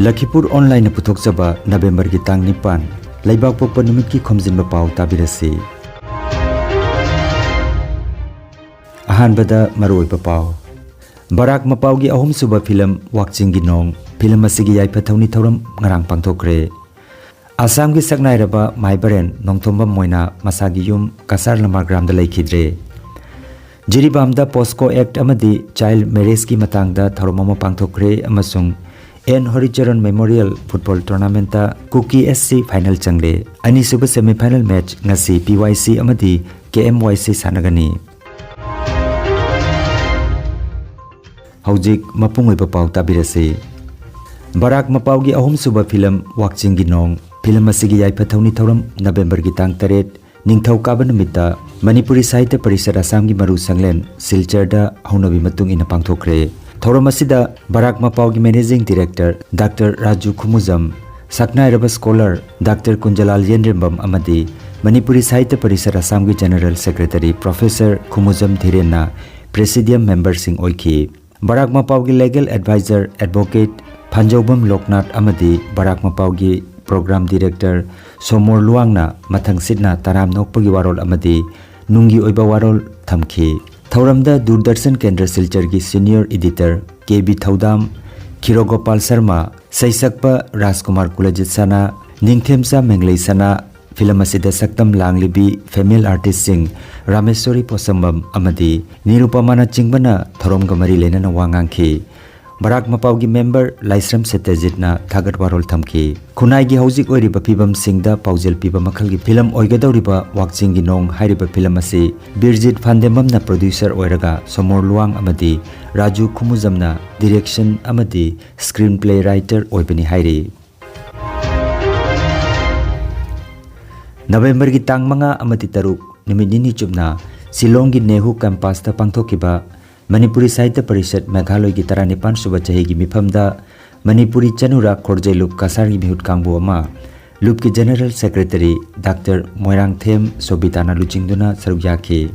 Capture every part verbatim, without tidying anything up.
ꯂꯈꯤꯄꯨꯔ ꯑꯣꯟꯂꯥꯏꯟꯅ ꯄꯨꯊꯣꯛꯆꯕ ꯅꯕꯦꯝꯕꯔꯒꯤ ꯇꯥꯡ ꯅꯤꯄꯥꯟ, ꯂꯩꯕꯥꯛꯄꯣꯛꯄ ꯅꯨꯃꯤꯠꯀꯤ ꯈꯣꯝꯖꯤꯟꯕ ꯄꯥꯎ ꯇꯥꯕꯤꯔꯁꯤ꯫ ꯑꯍꯥꯟꯕꯗ ꯃꯔꯨꯑꯣꯏꯕ ꯄꯥꯎ꯫ ꯕꯔꯥꯛ ꯃꯄꯥꯎꯒꯤ ꯑꯍꯨꯝꯁꯨꯕ ꯐꯤꯂꯝ ꯋꯥꯛꯆꯤꯡꯒꯤ ꯅꯣꯡ, ꯐꯤꯂꯝ ꯑꯁꯤꯒꯤ ꯌꯥꯏꯐ ꯊꯧꯅꯤ ꯊꯧꯔꯝ ꯉꯔꯥꯡ ꯄꯥꯡꯊꯣꯛꯈ꯭ꯔꯦ꯫ ꯑꯁꯥꯝꯒꯤ ꯁꯛꯅꯥꯏꯔꯕ ꯃꯥꯏꯕꯔꯦꯟ ꯅꯣꯡꯊꯣꯝꯕꯝ ꯃꯣꯏꯅꯥ ꯃꯁꯥꯒꯤ ꯌꯨꯝ ꯀꯁꯥꯔ ꯂꯝꯃꯥꯔꯒ꯭ꯔꯥꯝꯗ ꯂꯩꯈꯤꯗ꯭ꯔꯦ꯫ ꯖꯤꯔꯤꯕꯥꯝꯗ ꯄꯣꯁꯀꯣ ꯑꯦꯛꯠ ꯑꯃꯗꯤ ꯆꯥꯏꯜꯗ ꯃꯦꯔꯦꯖꯀꯤ ꯃꯇꯥꯡꯗ ꯊꯧꯔꯝ ꯑꯃ ꯄꯥꯡꯊꯣꯛꯈ꯭ꯔꯦ ꯑꯃꯁꯨꯡ ꯑꯦꯟ ꯍꯣꯔꯤꯆꯔꯟ ꯃꯦꯃꯣꯔꯤꯌꯦꯜ ꯐꯨꯠꯕꯣꯜ ꯇꯣꯔꯅꯥꯃꯦꯟꯠꯇ ꯀꯨꯀꯤ ꯑꯦꯁ ꯁꯤ ꯐꯥꯏꯅꯦꯜ ꯆꯪꯂꯦ꯫ ꯑꯅꯤꯁꯨꯕ ꯁꯦꯃꯤꯐꯥꯏꯅꯦꯜ ꯃꯦꯆ ꯉꯁꯤ ꯄꯤ ꯋꯥꯏ ꯁꯤ ꯑꯃꯗꯤ ꯀꯦ ꯑꯦꯝ ꯋꯥꯏ ꯁꯤ ꯁꯥꯟꯅꯒꯅꯤ꯫ ꯍꯧꯖꯤꯛ ꯃꯄꯨꯡ ꯑꯣꯏꯕ ꯄꯥꯎ ꯇꯥꯕꯤꯔꯁꯤ꯫ ꯕꯔꯥꯛ ꯃꯄꯥꯎꯒꯤ ꯑꯍꯨꯝꯁꯨꯕ ꯐꯤꯂꯝ ꯋꯥꯛꯆꯤꯡꯒꯤ ꯅꯣꯡ, ꯐꯤꯂꯝ ꯑꯁꯤꯒꯤ ꯌꯥꯏꯐ ꯊꯧꯅꯤ ꯊꯧꯔꯝ ꯅꯕꯦꯝꯕꯔꯒꯤ ꯇꯥꯡ ꯇꯔꯦꯠ, ꯅꯤꯡꯊꯧꯀꯥꯕ ꯅꯨꯃꯤꯠꯇ ꯃꯅꯤꯄꯨꯔꯤ ꯁꯥꯍꯤꯇ꯭ꯌ ꯄꯔꯤꯁꯠ ꯑꯁꯥꯝꯒꯤ ꯃꯔꯨ ꯁꯪꯂꯦꯟ ꯁꯤꯜꯆꯔꯗ ꯍꯧꯅꯕꯤ ꯃꯇꯨꯡ ꯏꯟꯅ ꯄꯥꯡꯊꯣꯛꯈ꯭ꯔꯦ꯫ ꯊꯧꯔꯝ ꯑꯁꯤꯗ ꯕꯔꯥꯛ ꯃꯄꯥꯎꯒꯤ ꯃꯦꯅꯦꯖꯤꯡ ꯗꯤꯔꯦꯛꯇꯔ ꯗꯥꯛꯇꯔ ꯔꯥꯖꯨ ꯈꯨꯃꯨꯖꯝ, ꯁꯛꯅꯥꯏꯔꯕ ꯁ꯭ꯀꯣꯂꯔ ꯗꯥꯛꯇꯔ ꯀꯨꯟꯖꯂꯥꯜ ꯌꯦꯟꯔꯦꯝꯕꯝ ꯑꯃꯗꯤ ꯃꯅꯤꯄꯨꯔꯤ ꯁꯥꯍꯤꯇ꯭ꯌ ꯄꯔꯤꯁꯠ ꯑꯁꯥꯝꯒꯤ ꯖꯦꯅꯔꯦꯜ ꯁꯦꯀ꯭ꯔꯦꯇꯔꯤ ꯄ꯭ꯔꯣꯐꯦꯁꯔ ꯈꯨꯃꯨꯖꯝ ꯙꯤꯔꯦꯟꯅ ꯄ꯭ꯔꯦꯁꯤꯗꯤꯌꯝ ꯃꯦꯝꯕꯔꯁꯤꯡ ꯑꯣꯏꯈꯤ꯫ ꯕꯔꯥꯛ ꯃꯄꯥꯎꯒꯤ ꯂꯤꯒꯦꯜ ꯑꯦꯗꯚꯥꯏꯖꯔ ꯑꯦꯗꯚꯣꯀꯦꯠ ꯐꯥꯟꯖꯧꯕꯝ ꯂꯣꯛꯅꯥꯊ ꯑꯃꯗꯤ ꯕꯔꯥꯛ ꯃꯄꯥꯎꯒꯤ ꯄ꯭ꯔꯣꯒ꯭ꯔꯥꯝ ꯗꯤꯔꯦꯛꯇꯔ ꯁꯣꯃꯣꯔ ꯂꯨꯋꯥꯡꯅ ꯃꯊꯪ ꯁꯤꯠꯅ ꯇꯔꯥꯝꯅ ꯑꯣꯛꯄꯒꯤ ꯋꯥꯔꯣꯜ ꯑꯃꯗꯤ ꯅꯨꯡꯒꯤ ꯑꯣꯏꯕ ꯋꯥꯔꯣꯜ ꯊꯝꯈꯤ꯫ ꯊꯧꯔꯝꯗ ꯗꯨꯔꯗꯔꯁꯟ ꯀꯦꯟꯗ꯭ꯔ ꯁꯤꯜꯆꯔꯒꯤ ꯁꯤꯅꯤꯌꯔ ꯏꯗꯤꯇꯔ ꯀꯦ ꯕꯤ ꯊꯧꯗꯥꯝ, ꯈꯤꯔꯣꯒꯣꯄꯥꯜ ꯁꯔꯃ, ꯁꯩꯁꯛꯄ ꯔꯥꯖꯀꯨꯃꯥꯔ ꯀꯨꯂꯖꯤꯠ ꯁꯅꯥ, ꯅꯤꯡꯊꯦꯝꯆꯥ ꯃꯦꯡꯂꯩ ꯁꯅꯥ, ꯐꯤꯂꯝ ꯑꯁꯤꯗ ꯁꯛꯇꯝ ꯂꯥꯡꯂꯤꯕꯤ ꯐꯦꯃꯦꯜ ꯑꯥꯔꯇꯤꯁꯁꯤꯡ ꯔꯥꯃꯦꯁꯣꯔꯤ ꯄꯣꯁꯝꯕꯝ ꯑꯃꯗꯤ ꯅꯤꯔꯨꯄꯃꯥꯅꯆꯤꯡꯕꯅ ꯊꯧꯔꯝꯒ ꯃꯔꯤ ꯂꯩꯅꯅ ꯋꯥ ꯉꯥꯡꯈꯤ꯫ ꯕꯔꯥꯛ ꯃꯄꯥꯎꯒꯤ ꯃꯦꯝꯕꯔ ꯂꯥꯏꯁ꯭ꯔꯝ ꯁꯇ꯭ꯌꯖꯤꯠꯅ ꯊꯥꯒꯠ ꯋꯥꯔꯣꯜ ꯊꯝꯈꯤ꯫ ꯈꯨꯟꯅꯥꯏꯒꯤ ꯍꯧꯖꯤꯛ ꯑꯣꯏꯔꯤꯕ ꯐꯤꯕꯝꯁꯤꯡꯗ ꯄꯥꯎꯖꯦꯜ ꯄꯤꯕ ꯃꯈꯜꯒꯤ ꯐꯤꯂꯝ ꯑꯣꯏꯒꯗꯧꯔꯤꯕ ꯋꯥꯛꯆꯤꯡꯒꯤ ꯅꯣꯡ ꯍꯥꯏꯔꯤꯕ ꯐꯤꯂꯝ ꯑꯁꯤ ꯕꯤꯔꯖꯤꯠ ꯐꯥꯟꯗꯦꯝꯕꯝꯅ ꯄ꯭ꯔꯣꯗ꯭ꯌꯨꯁꯔ ꯑꯣꯏꯔꯒ ꯁꯣꯃꯣꯔ ꯂꯨꯋꯥꯡ ꯑꯃꯗꯤ ꯔꯥꯖꯨ ꯈꯨꯃꯨꯖꯝꯅ ꯗꯤꯔꯦꯛꯁꯟ ꯑꯃꯗꯤ ꯁ꯭ꯀ꯭ꯔꯤꯟ ꯄ꯭ꯂꯦ ꯔꯥꯏꯇꯔ ꯑꯣꯏꯕꯅꯤ ꯍꯥꯏꯔꯤ꯫ ꯅꯕꯦꯝꯕꯔꯒꯤ ꯇꯥꯡ ꯃꯉꯥ ꯑꯃꯗꯤ ꯇꯔꯨꯛ, ꯅꯨꯃꯤꯠ ꯅꯤꯅꯤ ꯆꯨꯞꯅ ꯁꯤꯂꯣꯡꯒꯤ ꯅꯦꯍꯨ ꯀꯦꯝꯄꯁꯇ ꯄꯥꯡꯊꯣꯛꯈꯤꯕ ꯃꯅꯤꯄꯨꯔꯤ ꯁꯥꯍꯤꯇ꯭ꯌ ꯄꯔꯤꯁꯠ ꯃꯦꯘꯥꯂꯣꯏꯒꯤ ꯇꯔꯥꯅꯤꯄꯥꯟ ꯁꯨꯕ ꯆꯍꯤꯒꯤ ꯃꯤꯐꯝꯗ ꯃꯅꯤꯄꯨꯔꯤ ꯆꯅꯨꯔꯥ ꯈꯣꯔꯖꯩꯂꯨꯞ ꯀꯁꯥꯔꯒꯤ ꯃꯤꯍꯨꯠ ꯀꯥꯡꯕꯨ ꯑꯃ, ꯂꯨꯞꯀꯤ ꯖꯦꯅꯔꯦꯜ ꯁꯦꯀ꯭ꯔꯦꯇꯔꯤ ꯗꯥꯛꯇꯔ ꯃꯣꯏꯔꯥꯡꯊꯦꯝ ꯁꯣꯕꯤꯇꯥꯅ ꯂꯨꯆꯤꯡꯗꯨꯅ ꯁꯔꯨꯛ ꯌꯥꯈꯤ꯫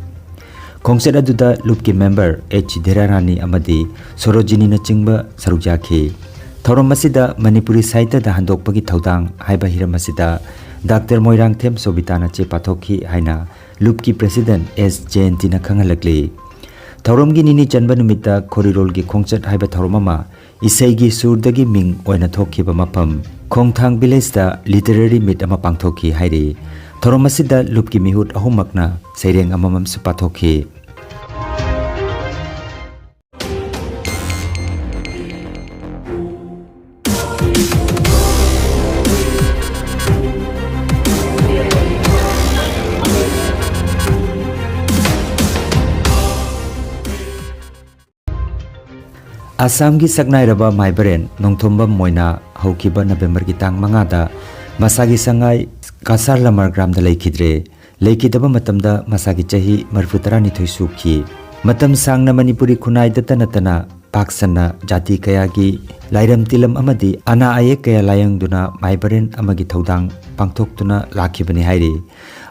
ꯈꯣꯡꯆꯠ ꯑꯗꯨꯗ ꯂꯨꯞꯀꯤ ꯃꯦꯝꯕꯔ ꯑꯦꯆ ꯙꯤꯔꯥꯔꯥꯅꯤ ꯑꯃꯗꯤ ꯁꯣꯔꯣꯖꯤꯅꯤꯅꯆꯤꯡꯕ ꯁꯔꯨꯛ ꯌꯥꯈꯤ꯫ ꯊꯧꯔꯝ ꯑꯁꯤꯗ ꯃꯅꯤꯄꯨꯔꯤ ꯁꯥꯍꯤꯇ꯭ꯌꯗ ꯍꯟꯗꯣꯛꯄꯒꯤ ꯊꯧꯗꯥꯡ ꯍꯥꯏꯕ ꯍꯤꯔꯝ ꯑꯁꯤꯗ ꯗꯥꯛꯇꯔ ꯃꯣꯏꯔꯥꯡꯊꯦꯝ ꯁꯣꯕꯤꯇꯥꯅ ꯆꯦ ꯄꯥꯊꯣꯛꯈꯤ ꯍꯥꯏꯅ ꯂꯨꯞꯀꯤ ꯄ꯭ꯔꯦꯁꯤꯗꯦꯟꯠ ꯑꯦꯁ ꯖꯌꯟꯇꯤꯅ ꯈꯪꯍꯜꯂꯛꯂꯤ꯫ ꯊꯧꯔꯝꯒꯤ ꯅꯤꯅꯤ ꯆꯟꯕ ꯅꯨꯃꯤꯠꯇ ꯈꯣꯔꯤꯔꯣꯜꯒꯤ ꯈꯣꯡꯆꯠ ꯍꯥꯏꯕ ꯊꯧꯔꯝ ꯑꯃ ꯏꯁꯩꯒꯤ ꯁꯨꯔꯗꯒꯤ ꯃꯤꯡ ꯑꯣꯏꯅ ꯊꯣꯛꯈꯤꯕ ꯃꯐꯝ ꯈꯣꯡꯊꯥꯡ ꯚꯤꯂꯦꯖꯇ ꯂꯤꯇꯔꯦꯔꯤ ꯃꯤꯠ ꯑꯃ ꯄꯥꯡꯊꯣꯛꯈꯤ ꯍꯥꯏꯔꯤ꯫ ꯊꯧꯔꯝ ꯑꯁꯤꯗ ꯂꯨꯞꯀꯤ ꯃꯤꯍꯨꯠ ꯑꯍꯨꯝꯃꯛꯅ ꯁꯩꯔꯦꯡ ꯑꯃꯃꯝꯁꯨ ꯄꯥꯊꯣꯛꯈꯤ꯫ ꯑꯁꯥꯝꯒꯤ ꯁꯛꯅꯥꯏꯔꯕ ꯃꯥꯏꯕꯔꯦꯟ ꯅꯣꯡꯊꯣꯝꯕꯝ ꯃꯣꯏꯅꯥ ꯍꯧꯈꯤꯕ ꯅꯕꯦꯝꯕꯔꯒꯤ ꯇꯥꯡ ꯃꯉꯥꯗ ꯃꯁꯥꯒꯤ ꯁꯉꯥꯏ ꯀꯁꯥꯔ ꯂꯃꯔ ꯒ꯭ꯔꯥꯝꯗ ꯂꯩꯈꯤꯗ꯭ꯔꯦ꯫ ꯂꯩꯈꯤꯗꯕ ꯃꯇꯝꯗ ꯃꯁꯥꯒꯤ ꯆꯍꯤ ꯃꯔꯤꯐꯨ ꯇꯔꯥꯅꯤꯊꯣꯏ ꯁꯨꯈꯤ꯫ ꯃꯇꯝ ꯁꯥꯡꯅ ꯃꯅꯤꯄꯨꯔꯤ ꯈꯨꯟꯅꯥꯏꯗꯇ ꯅꯠꯇꯅ ꯄꯥꯛ ꯁꯟꯅ ꯖꯥꯇꯤ ꯀꯌꯥꯒꯤ ꯂꯥꯏꯔꯝ ꯇꯤꯂꯝ ꯑꯃꯗꯤ ꯑꯅꯥ ꯑꯌꯦꯛ ꯀꯌꯥ ꯂꯥꯌꯦꯡꯗꯨꯅ ꯃꯥꯏꯕꯔꯦꯟ ꯑꯃꯒꯤ ꯊꯧꯗꯥꯡ ꯄꯥꯡꯊꯣꯛꯇꯨꯅ ꯂꯥꯛꯈꯤꯕꯅꯤ ꯍꯥꯏꯔꯤ꯫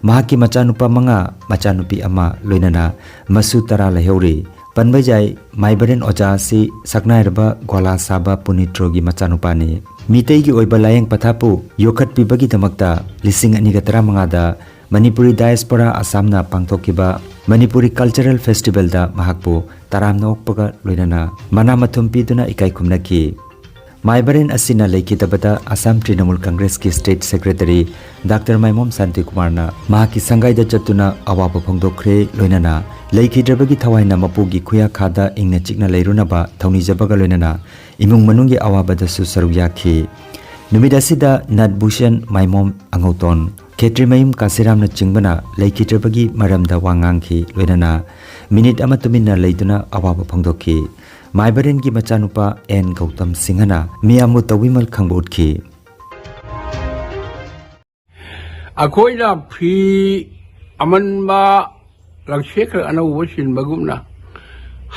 ꯃꯍꯥꯛꯀꯤ ꯃꯆꯥꯅꯨꯄꯥ ꯃꯉꯥ, ꯃꯆꯥꯅꯨꯄꯤ ꯑꯃ, ꯂꯣꯏꯅꯅ ꯃꯁꯨ ꯇꯔꯥ ꯂꯩꯍꯧꯔꯤ꯫ ꯄꯟꯕ ꯌꯥꯏ, ꯃꯥꯏꯕꯔꯦꯟ ꯑꯣꯖꯥ ꯑꯁꯤ ꯁꯛꯅꯥꯏꯔꯕ ꯒ꯭ꯋꯥꯂꯥ ꯁꯥꯕ ꯄꯨꯅꯤꯇ꯭ꯔꯣꯒꯤ ꯃꯆꯥꯅꯨꯄꯥꯅꯤ꯫ ꯃꯤꯇꯩꯒꯤ ꯑꯣꯏꯕ ꯂꯥꯌꯦꯡ ꯄꯊꯥꯞꯄꯨ ꯌꯣꯛꯈꯠꯄꯤꯕꯒꯤꯗꯃꯛꯇ ꯂꯤꯁꯤꯡ ꯑꯅꯤꯒ ꯇꯔꯥꯃꯉꯥꯗ ꯃꯅꯤꯄꯨꯔꯤ ꯗꯥꯏꯁꯄꯣꯔꯥ ꯑꯁꯥꯝꯅ ꯄꯥꯡꯊꯣꯛꯈꯤꯕ ꯃꯅꯤꯄꯨꯔꯤ ꯀꯜꯆꯔꯦꯜ ꯐꯦꯁꯇꯤꯚꯦꯜꯗ ꯃꯍꯥꯛꯄꯨ ꯇꯔꯥꯝꯅ ꯑꯣꯛꯄꯒ ꯂꯣꯏꯅꯅ ꯃꯅꯥ ꯃꯊꯨꯝ ꯄꯤꯗꯨꯅ ꯏꯀꯥꯏ ꯈꯨꯝꯅꯈꯤ꯫ ꯃꯥꯏꯕꯔꯦꯟ ꯑꯁꯤꯅ ꯂꯩꯈꯤꯗꯕꯗ ꯑꯁꯥꯝ ꯇ꯭ꯔꯤꯅꯃꯨꯜ ꯀꯪꯒ꯭ꯔꯦꯁꯀꯤ ꯁ꯭ꯇꯦꯠ ꯁꯦꯀ꯭ꯔꯦꯇꯔꯤ ꯗꯥꯛꯇꯔ ꯃꯥꯏꯃꯣꯝ ꯁꯥꯟꯇꯤꯀꯨꯃꯥꯔꯅ ꯃꯍꯥꯛꯀꯤ ꯁꯪꯒꯥꯏꯗ ꯆꯠꯇꯨꯅ ꯑꯋꯥꯕ ꯐꯣꯡꯗꯣꯛꯈ꯭ꯔꯦ, ꯂꯣꯏꯅꯅ ꯂꯩꯈꯤꯗ꯭ꯔꯕꯒꯤ ꯊꯋꯥꯏꯅ ꯃꯄꯨꯒꯤ ꯈꯨꯌꯥꯈꯥꯗ ꯏꯪꯅ ꯆꯤꯛꯅ ꯂꯩꯔꯨꯅꯕ ꯊꯧꯅꯤꯖꯕꯒ ꯂꯣꯏꯅꯅ ꯏꯃꯨꯡ ꯃꯅꯨꯡꯒꯤ ꯑꯋꯥꯕꯗꯁꯨ ꯁꯔꯨꯛ ꯌꯥꯈꯤ꯫ ꯅꯨꯃꯤꯠ ꯑꯁꯤꯗ ꯅꯠ ꯚꯨꯁꯟ ꯃꯥꯏꯃꯣꯝ ꯑꯉꯧꯇꯣꯟ, ꯈꯦꯇ꯭ꯔꯤꯃꯌꯨꯝ ꯀꯥꯁꯤꯔꯥꯝꯅꯆꯤꯡꯕꯅ ꯂꯩꯈꯤꯗ꯭ꯔꯕꯒꯤ ꯃꯔꯝꯗ ꯋꯥ ꯉꯥꯡꯈꯤ, ꯂꯣꯏꯅꯅ ꯃꯤꯅꯤꯠ ꯑꯃ ꯇꯨꯃꯤꯟꯅ ꯂꯩꯗꯨꯅ ꯑꯋꯥꯕ ꯐꯣꯡꯗꯣꯛꯈꯤ꯫ ꯃꯥꯏꯕꯔꯦꯟꯒꯤ ꯃꯆꯥꯅꯨꯄꯥ ꯑꯦꯟ ꯒꯧꯇꯝ ꯁꯤꯡꯍꯅ ꯃꯤꯌꯥꯝꯕꯨ ꯇꯧꯕꯤꯃꯜ ꯈꯪꯕ ꯎꯠꯈꯤ꯫ ꯑꯩꯈꯣꯏꯅ ꯐꯤ ꯑꯃꯟꯕ ꯂꯪꯁꯦꯠꯈ꯭ꯔ ꯑꯅꯧꯕ ꯁꯤꯟꯕꯒꯨꯝꯅ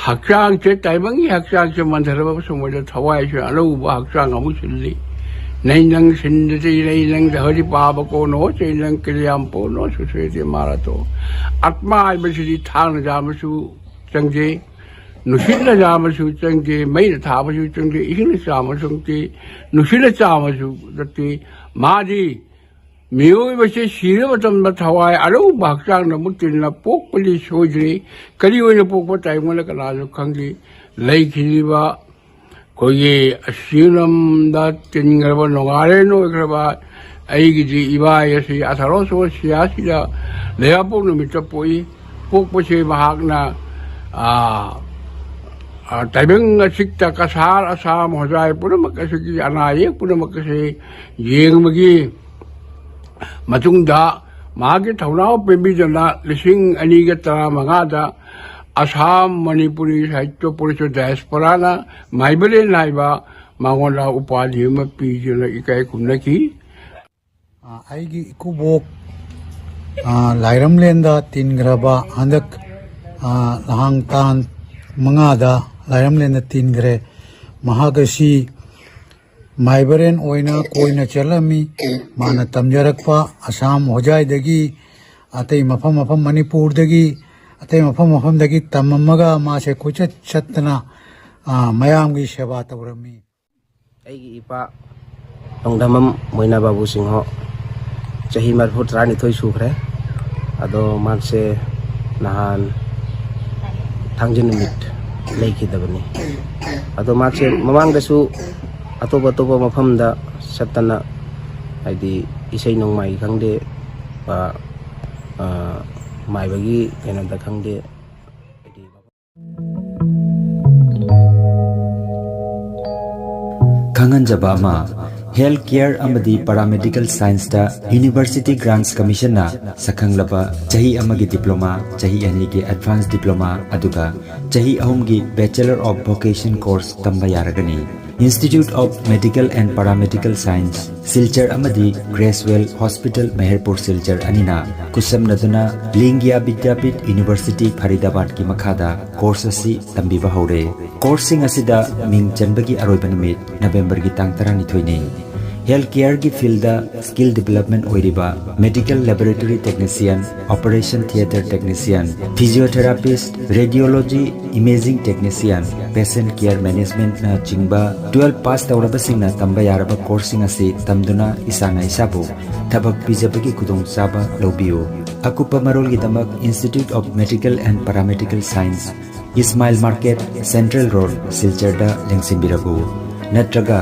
ꯍꯛꯆꯥꯡꯁꯦ, ꯇꯥꯏꯕꯪꯒꯤ ꯍꯛꯆꯥꯡꯁꯦ ꯃꯟꯊꯔꯕ ꯁꯨꯝꯕꯗ ꯊꯋꯥꯏꯁꯦ ꯑꯅꯧꯕ ꯍꯛꯆꯥꯡ ꯑꯃꯨꯛ ꯁꯤꯜꯂꯤ꯫ ꯅꯩꯅꯪ ꯁꯤꯟꯗ ꯆꯩꯅꯩ ꯅꯪꯗ ꯍꯧꯖꯤꯛ ꯄꯥꯕ ꯀꯣꯟꯅꯣ ꯆꯩꯅꯪ ꯀ꯭ꯔꯤꯌꯥꯝ ꯄꯣꯟꯅꯣ ꯁꯨꯁꯦꯗꯤ ꯃꯥꯔꯥꯇꯣ꯫ ꯑꯥꯠꯃꯥ ꯍꯥꯏꯕꯁꯤꯗꯤ ꯊꯥꯡꯅ ꯆꯥꯕꯁꯨ ꯆꯪꯖꯩ꯫ ꯅꯨꯡꯁꯤꯠꯅ ꯆꯥꯝꯃꯁꯨ ꯆꯪꯗꯦ, ꯃꯩꯅ ꯊꯥꯕꯁꯨ ꯆꯪꯗꯦ, ꯏꯁꯤꯡꯅ ꯆꯥꯝꯃꯁꯨ ꯆꯪꯗꯦ, ꯅꯨꯡꯁꯤꯠꯅ ꯆꯥꯝꯃꯁꯨ ꯅꯠꯇꯦ꯫ ꯃꯥꯗꯤ ꯃꯤꯑꯣꯏꯕꯁꯦ ꯁꯤꯔ ꯃꯇꯝꯗ ꯊꯋꯥꯏ ꯑꯔꯧꯕ ꯍꯛꯆꯥꯡꯗ ꯃꯨꯠꯇꯤꯟꯅ ꯄꯣꯛꯄꯗꯤ ꯁꯣꯏꯗ꯭ꯔꯤ꯫ ꯀꯔꯤ ꯑꯣꯏꯅ ꯄꯣꯛꯄ ꯇꯥꯏꯕꯪꯗ ꯀꯅꯥꯁꯨ ꯈꯪꯗꯦ꯫ ꯂꯩꯈꯤꯗ꯭ꯔꯤꯕ ꯑꯩꯈꯣꯏꯒꯤ ꯑꯁꯤꯔꯝꯗ ꯇꯤꯟꯈ꯭ꯔꯕ, ꯅꯣꯡꯉꯥꯜꯂꯦ ꯅꯣꯏꯈ꯭ꯔꯕ ꯑꯩꯒꯤꯗꯤ ꯏꯕꯥꯏ ꯑꯁꯤ ꯑꯊꯔꯣ ꯁꯣꯁꯤꯌꯥꯁꯤꯗ ꯂꯩꯕꯥꯛꯄꯣꯛ ꯅꯨꯃꯤꯠꯇ ꯄꯣꯛꯏ꯫ ꯄꯣꯛꯄꯁꯦ ꯃꯍꯥꯛꯅ, ꯑꯥ, ꯑꯥ, ꯇꯥꯏꯕꯪ ꯑꯁꯤꯗ ꯀꯁꯥꯔ, ꯑꯁꯥꯝ, ꯍꯣꯖꯥꯏ ꯄꯨꯝꯅꯃꯛ ꯑꯁꯤꯒꯤ ꯑꯅꯥ ꯑꯌꯦꯛ ꯄꯨꯝꯅꯃꯛ ꯑꯁꯤ ꯌꯦꯡꯕꯒꯤ ꯃꯇꯨꯡꯗ ꯃꯍꯥꯛꯀꯤ ꯊꯧꯅꯥ ꯄꯤꯕꯤꯗꯨꯅ ꯂꯤꯁꯤꯡ ꯑꯅꯤꯒ ꯇꯔꯥꯃꯉꯥꯗ ꯑꯁꯥꯝ ꯃꯅꯤꯄꯨꯔꯤ ꯁꯥꯍꯤꯇ꯭ꯌ ꯄꯣꯔꯤꯁꯠ ꯗꯥꯏꯁꯄꯣꯔꯥꯅ ꯃꯥꯏꯕꯔꯦꯟ ꯍꯥꯏꯕ ꯃꯉꯣꯟꯗ ꯎꯄꯥꯙꯤ ꯑꯃ ꯄꯤꯗꯨꯅ ꯏꯀꯥꯏ ꯈꯨꯝꯅꯈꯤ꯫ ꯑ, ꯑꯩꯒꯤ ꯏꯀꯨꯕꯣꯛ, ꯑ, ꯂꯥꯏꯔꯝꯂꯦꯟꯗ ꯇꯤꯟꯈ꯭ꯔꯕ ꯍꯟꯗꯛ, ꯑ, ꯂꯍꯥꯡ ꯇꯥꯟ ꯃꯉꯥꯗ ꯂꯥꯏꯔꯝꯂꯦꯟꯗ ꯇꯤꯟꯈ꯭ꯔꯦ꯫ ꯃꯍꯥꯛ ꯑꯁꯤ ꯃꯥꯏꯕꯔꯦꯟ ꯑꯣꯏꯅ ꯀꯣꯏꯅ ꯆꯠꯂꯝꯃꯤ꯫ ꯃꯥꯅ ꯇꯝꯖꯔꯛꯄ ꯑꯁꯥꯝ ꯍꯣꯖꯥꯏꯗꯒꯤ ꯑꯇꯩ ꯃꯐꯝ ꯃꯐꯝ ꯃꯅꯤꯄꯨꯔꯗꯒꯤ ꯑꯇꯩ ꯃꯐꯝ ꯃꯐꯝꯗꯒꯤ ꯇꯝꯃꯝꯃꯒ ꯃꯥꯁꯦ ꯀꯣꯏꯆꯠ ꯆꯠꯇꯅ, ꯑ, ꯃꯌꯥꯝꯒꯤ ꯁꯦꯕꯥ ꯇꯧꯔꯝꯃꯤ꯫ ꯑꯩꯒꯤ ꯏꯄꯥ ꯅꯣꯡꯗꯝꯕꯝ ꯃꯣꯏꯅꯥ ꯕꯥꯕꯨ ꯁꯤꯡꯍ ꯆꯍꯤ ꯃꯔꯤꯐꯨ ꯇꯔꯥꯅꯤꯊꯣꯏ ꯁꯨꯈ꯭ꯔꯦ꯫ ꯑꯗꯣ ꯃꯍꯥꯛꯁꯦ ꯅꯍꯥꯟ ꯊꯥꯡꯖ ꯅꯨꯃꯤꯠ ꯂꯩꯈꯤꯗꯕꯅꯤ꯫ ꯑꯗꯣ ꯃꯍꯥꯛꯁꯦ ꯃꯃꯥꯡꯗꯁꯨ ꯑꯇꯣꯞ ꯑꯇꯣꯞꯄ ꯃꯐꯝꯗ ꯆꯠꯇꯅ, ꯍꯥꯏꯗꯤ ꯏꯁꯩ ꯅꯣꯡꯃꯥꯏ ꯈꯪꯗꯦ, ꯑ, ꯑ, ꯃꯥꯏꯕꯒꯤ ꯀꯩꯅꯣꯗ ꯈꯪꯗꯦ, ꯍꯥꯏꯗꯤ ꯈꯪꯍꯟꯖꯕ ꯑꯃ, ꯍꯦꯜꯊ ꯀꯦꯌꯔ ꯑꯃꯗꯤ ꯄꯦꯔꯥꯃꯦꯗꯤꯀꯦꯜ ꯁꯥꯏꯟꯁꯇ ꯌꯨꯅꯤꯚꯔꯁꯤꯇꯤ ꯒ꯭ꯔꯥꯟꯠꯁ ꯀꯃꯤꯁꯟꯅ ꯁꯛꯈꯪꯂꯕ ꯆꯍꯤ ꯑꯃꯒꯤ ꯗꯤꯄ꯭ꯂꯣꯃꯥ, ꯆꯍꯤ ꯑꯅꯤꯒꯤ ꯑꯦꯗꯚꯥꯟꯁ ꯗꯤꯄ꯭ꯂꯣꯃꯥ, ꯑꯗꯨꯒ ꯆꯍꯤ ꯑꯍꯨꯝꯒꯤ Bachelor of Vocation course ꯇꯝꯕ ꯌꯥꯔꯒꯅꯤ꯫ Institute of Medical and Paramedical Science, Silchar ꯑꯃꯗꯤ ꯒ꯭ꯔꯦꯁꯋꯦꯜ ꯍꯣꯁꯄꯤꯇꯥꯜ ꯃꯦꯍꯔꯄꯨꯔ ꯁꯤꯜꯆꯔ ꯑꯅꯤꯅ ꯈꯨꯠꯁꯝꯅꯗꯨꯅ ꯂꯤꯡꯒꯤꯌꯥ ꯕꯤꯗ꯭ꯌꯥꯄꯤꯊ ꯌꯨꯅꯤꯚꯔꯁꯤꯇꯤ ꯐꯔꯤꯗꯥꯕꯥꯗꯀꯤ ꯃꯈꯥꯗ ꯀꯣꯔꯁ ꯑꯁꯤ ꯇꯝꯕꯤꯕ ꯍꯧꯔꯦ꯫ ꯀꯣꯔꯁꯁꯤꯡ ꯑꯁꯤꯗ ꯃꯤꯡ ꯆꯟꯕꯒꯤ ꯑꯔꯣꯏꯕ ꯅꯨꯃꯤꯠ ꯅꯕꯦꯝꯕꯔꯒꯤ ꯇꯥꯡ ꯇꯔꯥꯅꯤꯊꯣꯏꯅꯤ꯫ ꯍꯦꯜꯊ ꯀꯦꯌꯔꯒꯤ ꯐꯤꯜꯗ ꯁ꯭ꯀꯤꯜ ꯗꯤꯕꯦꯂꯞꯃꯦꯟ ꯑꯣꯏꯔꯤꯕ medical laboratory technician, operation theatre technician, physiotherapist, radiology, Imaging Technician, Patient Care Managementꯅꯆꯤꯡꯕ twelve pass ꯇꯧꯔꯕꯁꯤꯡꯅ ꯇꯝꯕ ꯌꯥꯔꯕ courseꯁꯤꯡ ꯑꯁꯤ ꯇꯝꯗꯨꯅ ꯏꯁꯥꯅ ꯏꯁꯥꯕꯨ ꯊꯕꯛ ꯄꯤꯖꯕꯒꯤ ꯈꯨꯗꯣꯡꯆꯥꯕ ꯂꯧꯕꯤꯌꯨ꯫ ꯑꯀꯨꯞꯄ ꯃꯔꯣꯜꯒꯤꯗꯃꯛ Institute of Medical and Paramedical Science, Ismail Market, Central Road, ꯁꯤꯜꯆꯔꯗ ꯂꯦꯡꯁꯤꯟꯕꯤꯔꯛꯎ꯫ ꯅꯠꯇ꯭ꯔꯒ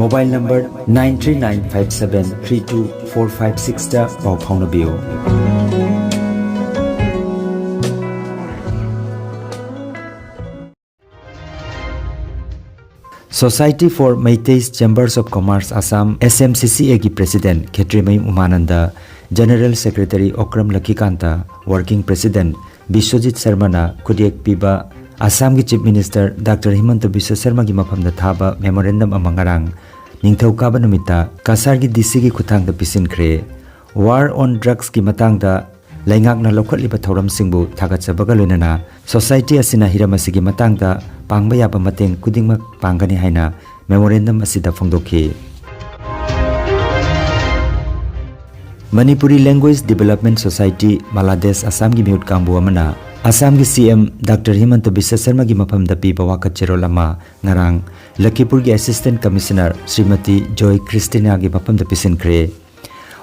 mobile number nine three nine five seven three two four five sixꯇ ꯄꯥꯎ ꯐꯥꯎꯅꯕꯤꯌꯨ꯫ Society for Meiteis Chambers of Commerce Assam, S M C C Aꯒꯤ President Khetrimayum ꯎꯃꯥꯅꯟꯗ, General Secretary Okram ꯂꯛꯈꯤꯀꯥꯟꯇ, Working President Biswajit ꯁꯔꯃꯅ ꯈꯨꯠꯌꯦꯛ ꯄꯤꯕ ꯑꯁꯥꯝꯒꯤ Chief Minister Doctor ꯍꯤꯃꯟꯇ Visva ꯁꯔꯃꯒꯤ ꯃꯐꯝꯗ ꯊꯥꯕ memorandum ꯑꯃ ꯉꯔꯥꯡ ꯅꯤꯡꯊꯧꯀꯥꯕ ꯅꯨꯃꯤꯠꯇ ꯀꯁꯥꯔꯒꯤ D Cꯒꯤ ꯈꯨꯠꯊꯥꯡꯗ ꯄꯤꯁꯤꯟꯈ꯭ꯔꯦ꯫ War on Drugsꯀꯤ ꯃꯇꯥꯡꯗ ꯂꯩꯉꯥꯛꯅ ꯂꯧꯈꯠꯂꯤꯕ ꯊꯧꯔꯝꯁꯤꯡꯕꯨ ꯊꯥꯒꯠꯆꯕꯒ ꯂꯣꯏꯅꯅ society ꯑꯁꯤꯅ ꯍꯤꯔꯝ ꯑꯁꯤꯒꯤ ꯃꯇꯥꯡꯗ ꯄꯥꯡꯕ ꯌꯥꯕ ꯃꯇꯦꯡ ꯈꯨꯗꯤꯡꯃꯛ ꯄꯥꯡꯒꯅꯤ ꯍꯥꯏꯅ memorandum ꯑꯁꯤꯗ ꯐꯣꯡꯗꯣꯛꯈꯤ꯫ Manipuri Language Development Society, ꯃꯂꯥꯗꯦꯁ ꯑꯁꯥꯝꯒꯤ ꯃꯤꯍꯨꯠ ꯀꯥꯡꯕꯨ ꯑꯃꯅ ꯑꯁꯥꯝꯒꯤ C M Doctor ꯍꯤꯃꯟꯇ ꯕꯤꯁ꯭ꯋ ꯁꯔꯃꯒꯤ ꯃꯐꯝꯗ ꯄꯤꯕ ꯋꯥꯀꯠ ꯆꯦꯔꯣꯜ ꯑꯃ ꯉꯔꯥꯡ ꯂꯈꯤꯄꯨꯔꯒꯤ Assistant Commissioner ꯁ꯭ꯔꯤꯃꯇꯤ ꯖꯣꯏ ꯈ꯭ꯔꯤꯁꯇꯤꯅꯥꯒꯤ ꯃꯐꯝꯗ ꯄꯤꯁꯤꯟꯈ꯭ꯔꯦ꯫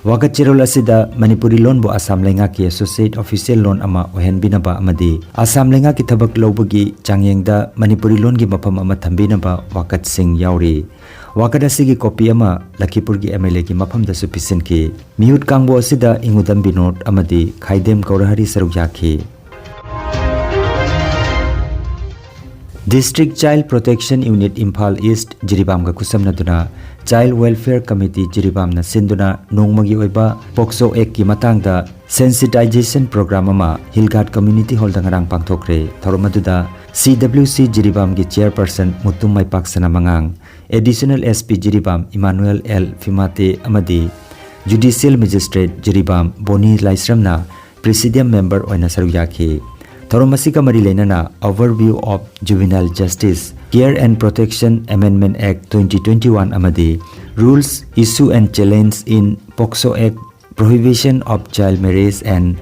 ꯋꯥꯀꯠ ꯆꯦꯔꯣꯜ ꯑꯁꯤꯗ ꯃꯅꯤꯄꯨꯔꯤ ꯂꯣꯟꯕꯨ ꯑꯁꯥꯝ ꯂꯩꯉꯥꯛꯀꯤ associate official ꯂꯣꯟ ꯑꯃ ꯑꯣꯏꯍꯟꯕꯤꯅꯕ ꯑꯃꯗꯤ ꯑꯁꯥꯝ ꯂꯩꯉꯥꯛꯀꯤ ꯊꯕꯛ ꯂꯧꯕꯒꯤ ꯆꯥꯡꯌꯦꯡꯗ ꯃꯅꯤꯄꯨꯔꯤ ꯂꯣꯟꯒꯤ ꯃꯐꯝ ꯑꯃ ꯊꯝꯕꯤꯅꯕ ꯋꯥꯀꯠꯁꯤꯡ ꯌꯥꯎꯔꯤ꯫ ꯋꯥꯀꯠ ꯑꯁꯤꯒꯤ copy ꯑꯃ ꯂꯈꯤꯄꯨꯔꯒꯤ M L Aꯒꯤ ꯃꯐꯝꯗꯁꯨ ꯄꯤꯁꯤꯟꯈꯤ꯫ ꯃꯤꯍꯨꯠ ꯀꯥꯡꯕꯨ ꯑꯁꯤꯗ ꯏꯉꯨꯗꯝ ꯕꯤꯅꯣꯗ ꯑꯃꯗꯤ ꯈꯥꯏꯗꯦꯝ ꯒꯧꯔꯍꯔꯤ ꯁꯔꯨꯛ ꯌꯥꯈꯤ꯫ District Child Protection Unit Imphal east ꯖꯤꯔꯤꯕꯥꯝꯒ ꯈꯨꯠꯁꯝꯅꯗꯨꯅ Child Welfare Committee ꯖꯤꯔꯤꯕꯥꯝꯅ ꯁꯤꯟꯗꯨꯅ ꯅꯣꯡꯃꯒꯤ ꯑꯣꯏꯕ POCSO Actꯀꯤ ꯃꯇꯥꯡꯗ sensitization program ꯑꯃ ꯍꯤꯜ ꯘꯥꯠ Community Hallꯗ ꯉꯔꯥꯡ ꯄꯥꯡꯊꯣꯛꯈ꯭ꯔꯦ꯫ ꯊꯧꯔꯝ ꯑꯗꯨꯗ C W C ꯖꯤꯔꯤꯕꯥꯝꯒꯤ Chairperson ꯃꯨꯇꯨꯝ ꯃꯥꯏꯄꯥꯛ ꯁꯅꯥꯃꯉꯥꯡ, Additional S P ꯖꯤꯔꯤꯕꯥꯝ ꯏꯃꯥꯅꯨꯑꯦꯜ ꯑꯦꯜ ꯐꯤꯃꯥꯇꯦ ꯑꯃꯗꯤ Judicial Magistrate Jiribam ꯕꯣꯅꯤ ꯂꯥꯏꯁ꯭ꯔꯝꯅ Presidium Member ꯑꯣꯏꯅ ꯁꯔꯨꯛ ꯌꯥꯈꯤ꯫ ꯊꯧꯔꯝ ꯑꯁꯤꯒ ꯃꯔꯤ ꯂꯩꯅꯅ Overview of Juvenile Justice, Care and Protection Amendment Act twenty twenty-one ꯑꯃꯗꯤ Rules, Issue and Challenge in POCSO Act, Prohibition of Child Marriage and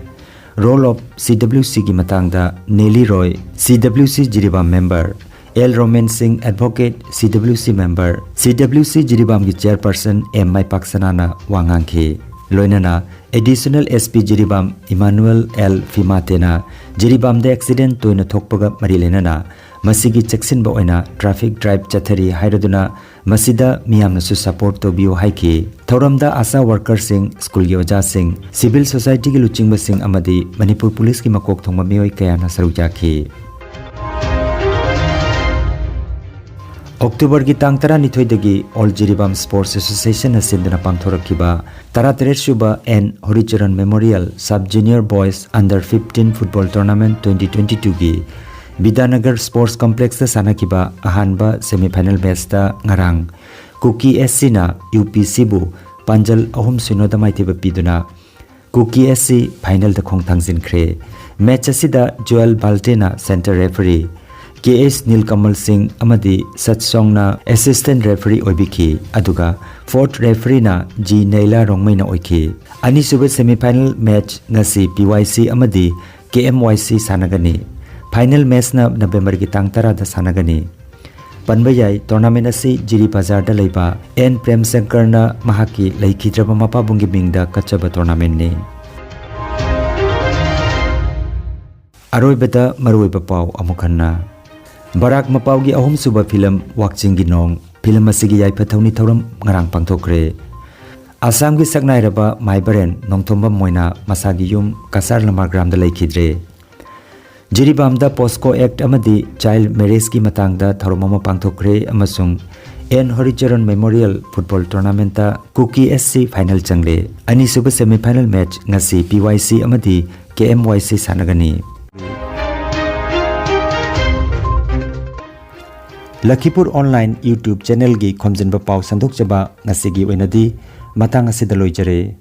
Role of C W C ꯒꯤ ꯃꯇꯥꯡꯗ ꯅꯦꯂꯤ ꯔꯣꯏ, C W C Jiribam member, L Roman ꯁꯤꯡ, advocate, C W C member, C W C ꯖꯤꯔꯤꯕꯥꯝꯒꯤ chairperson M ꯃꯥꯏꯄꯥꯛꯁꯅꯥꯅ ꯋꯥ ꯉꯥꯡꯈꯤ꯫ ꯂꯣꯏꯅꯅ Additional S P ꯖꯤꯔꯤꯕꯥꯝ ꯏꯃꯥꯅꯨꯑꯦꯜ L ꯐꯤꯃꯥꯇꯦꯅ ꯖꯤꯔꯤꯕꯥꯝꯗ accident ꯇꯣꯏꯅ ꯊꯣꯛꯄꯒ ꯃꯔꯤ ꯂꯩꯅꯅ ꯃꯁꯤꯒꯤ ꯆꯦꯛꯁꯤꯟꯕ ꯑꯣꯏꯅ traffic drive ꯆꯠꯊꯔꯤ ꯍꯥꯏꯔꯗꯨꯅ ꯃꯁꯤꯗ ꯃꯤꯌꯥꯝꯅꯁꯨ support ꯇꯧꯕꯤꯌꯨ ꯍꯥꯏꯈꯤ꯫ ꯊꯧꯔꯝꯗ ꯑꯥꯁꯥ workerꯁꯤꯡ, ꯁ꯭ꯀꯨꯜꯒꯤ ꯑꯣꯖꯥꯁꯤꯡ, civil societyꯒꯤ ꯂꯨꯆꯤꯡꯕꯁꯤꯡ ꯑꯃꯗꯤ ꯃꯅꯤꯄꯨꯔ ꯄꯨꯂꯤꯁꯀꯤ ꯃꯀꯣꯛ ꯊꯣꯡꯕ ꯃꯤꯑꯣꯏ ꯀꯌꯥꯅ ꯁꯔꯨꯛ ꯌꯥꯈꯤ꯫ ꯑꯣꯛꯇꯣꯕꯔꯒꯤ ꯇꯥꯡ ꯇꯔꯥꯅꯤꯊꯣꯏꯗꯒꯤ All ꯖꯤꯔꯤꯕꯥꯝ Sports Associationꯅ ꯁꯤꯟꯗꯨꯅ ꯄꯥꯡꯊꯣꯔꯛꯈꯤꯕ ꯇꯔꯥꯇꯔꯦꯠ ꯁꯨꯕ N ꯍꯣꯔꯤꯆꯔꯟ Memorial Sub Junior Boys Under fifteen Football Tournament twenty twenty twoꯒꯤ ꯕꯤꯗ꯭ꯌꯥꯅꯒꯔ Sports Complexꯇ ꯁꯥꯟꯅꯈꯤꯕ ꯑꯍꯥꯟꯕ semifinal matchꯇ ꯉꯔꯥꯡ ꯀꯨꯀꯤ S Cꯅ U P Cꯕꯨ ꯄꯥꯟꯖꯜ ꯑꯍꯨꯝ ꯁꯤꯅꯣꯗ ꯃꯥꯏꯊꯤꯕ ꯄꯤꯗꯨꯅ ꯀꯨꯀꯤ S C finalꯗ ꯈꯣꯡꯊꯥꯡ ꯆꯟꯈ꯭ꯔꯦ꯫ Match ꯑꯁꯤꯗ Joel ꯕꯥꯜꯇꯦꯅ center referee, K H ꯅꯤꯜꯀꯃꯜ ꯁꯤꯡ ꯑꯃꯗꯤ ꯁꯠꯁꯣꯡꯅ assistant referee ꯑꯣꯏꯕꯤꯈꯤ, ꯑꯗꯨꯒ fourth refereeꯅ G ꯅꯩꯂꯥ ꯔꯣꯡꯃꯩꯅ ꯑꯣꯏꯈꯤ꯫ ꯑꯅꯤꯁꯨꯕ semifinal match ꯉꯁꯤ P Y C ꯑꯃꯗꯤ K M Y C ꯁꯥꯟꯅꯒꯅꯤ꯫ Final matchꯅ ꯅꯕꯦꯝꯕꯔꯒꯤ ꯇꯥꯡ ꯇꯔꯥꯗ ꯁꯥꯟꯅꯒꯅꯤ꯫ ꯄꯟꯕ ꯌꯥꯏ, tournament ꯑꯁꯤ ꯖꯤꯔꯤ ꯕꯖꯥꯔꯗ ꯂꯩꯕ N ꯄ꯭ꯔꯦꯝ ꯁꯪꯀꯔꯅ ꯃꯍꯥꯛꯀꯤ ꯂꯩꯈꯤꯗ꯭ꯔꯕ ꯃꯄꯥꯕꯨꯡꯒꯤ ꯃꯤꯡꯗ ꯀꯠꯆꯕ tournamentꯅꯤ꯫ ꯑꯔꯣꯏꯕꯗ ꯃꯔꯨꯑꯣꯏꯕ ꯄꯥꯎ ꯑꯃꯨꯛ ꯍꯟꯅ꯫ ꯕꯔꯥꯛ ꯃꯄꯥꯎꯒꯤ ꯑꯍꯨꯝꯁꯨꯕ film ꯋꯥꯛꯆꯤꯡꯒꯤ ꯅꯣꯡ film ꯑꯁꯤꯒꯤ ꯌꯥꯏꯐ ꯊꯧꯅꯤ ꯊꯧꯔꯝ ꯉꯔꯥꯡ ꯄꯥꯡꯊꯣꯛꯈ꯭ꯔꯦ꯫ ꯑꯁꯥꯝꯒꯤ ꯁꯛꯅꯥꯏꯔꯕ ꯃꯥꯏꯕꯔꯦꯟ ꯅꯣꯡꯊꯣꯝꯕꯝ ꯃꯣꯏꯅꯥ ꯃꯁꯥꯒꯤ ꯌꯨꯝ ꯀꯁꯥꯔ ꯂꯃꯥꯔ ꯒ꯭ꯔꯥꯝꯗ ꯂꯩꯈꯤꯗ꯭ꯔꯦ꯫ ꯖꯤꯔꯤꯕꯥꯝꯗ POCSO Act ꯑꯃꯗꯤ child marriageꯀꯤ ꯃꯇꯥꯡꯗ ꯊꯧꯔꯝ ꯑꯃ ꯄꯥꯡꯊꯣꯛꯈ꯭ꯔꯦ ꯑꯃꯁꯨꯡ N ꯍꯣꯔꯤꯆꯔꯟ Memorial Football Tournamentꯇ ꯀꯨꯀꯤ S C final ꯆꯪꯂꯦ꯫ ꯑꯅꯤꯁꯨꯕ semifinal match ꯉꯁꯤ P Y C ꯑꯃꯗꯤ K M Y C ꯁꯥꯟꯅꯒꯅꯤ꯫ ꯂꯈꯤꯄꯨꯔ online YouTube channelꯒꯤ ꯈꯣꯝꯖꯤꯟꯕ ꯄꯥꯎ ꯁꯟꯗꯣꯛꯆꯕ ꯉꯁꯤꯒꯤ ꯑꯣꯏꯅꯗꯤ ꯃꯇꯥꯡ ꯑꯁꯤꯗ ꯂꯣꯏꯖꯔꯦ꯫